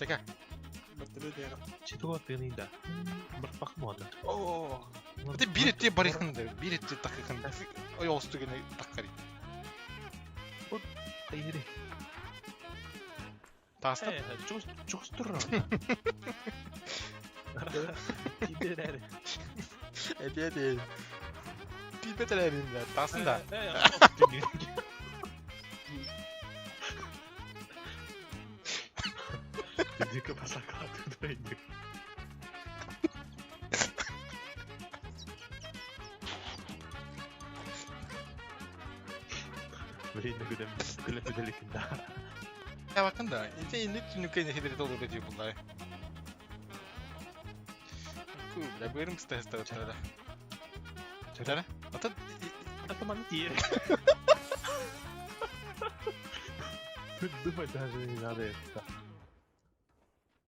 Чэкэ. Чего ты да? Барпахмона. Оо. Это биир өттү барыхын да, биир өттү такыхын. Ой, оостуганы таккари. Вот кайыри. Тааста. Чустур. Тидерер. Эти эти. Типетелерин да, тасын да. Дико басакаты Блин, күлэм күлэм күлэликин да. Табакын да. Ити инник түнүккэ хидри толур дии буллар. Ку, бля, бырым стеста да. Чара? Ата Атаман тиер. Тут думать даже не надо это.